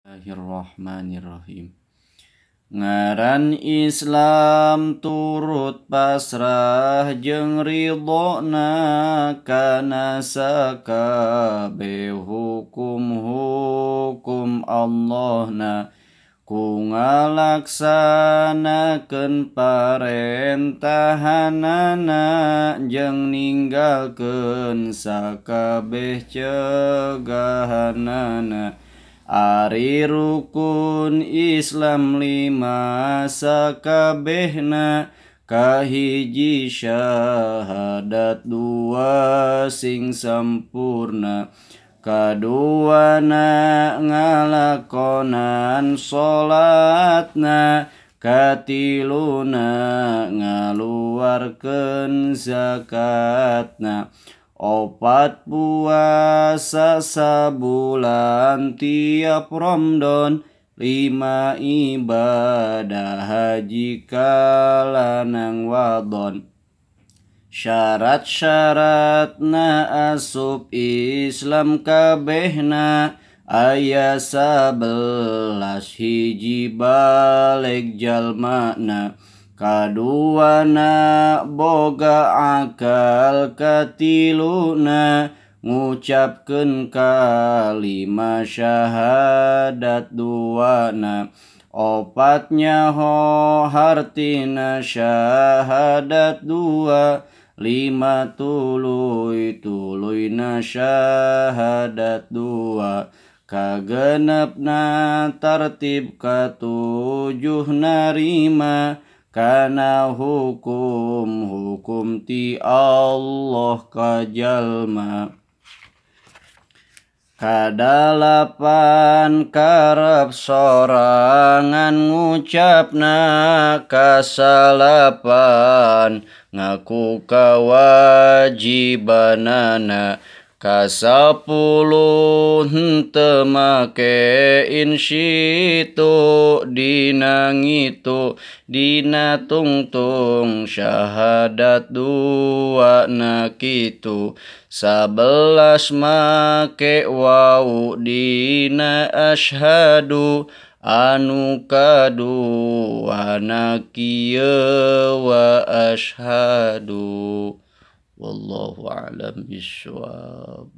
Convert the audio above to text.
Bismillahirrahmanirrahim. Ngaran Islam turut pasrah jeung ridhona kana sakabeh hukum-hukum Allahna ku ngalaksanakeun parentahanana jeung ninggalkeun sakabeh cegahanana. Ari rukun Islam lima sakabehna, kahiji syahadat dua sing sampurna, kaduana ngalakonan salatna, katiluna ngaluarkeun zakatna, opat puasa sabulan tiap Ramadan, lima ibadah haji kalanang wadon. Syarat-syaratna asup Islam kabehna aya 11 hiji baleg jalmana, kaduana boga akal, katiluna ngucapkeun kalima syahadat duana, opatnya ho hartina syahadat dua, lima tuluy tuluyna syahadat dua, kagenepna tartib katujuh narima kana hukum hukum ti Allah ka jalma. Kadalapan karep sorangan ngucapna, kasalapan ngaku kawajibanana, kasapuluh henteu make insitu dina ngitu dina tungtung syahadat dua na kitu, 11 make wau dina asyhadu anu kadua na kieu wa asyhadu. Wallahu a'lam bishawab.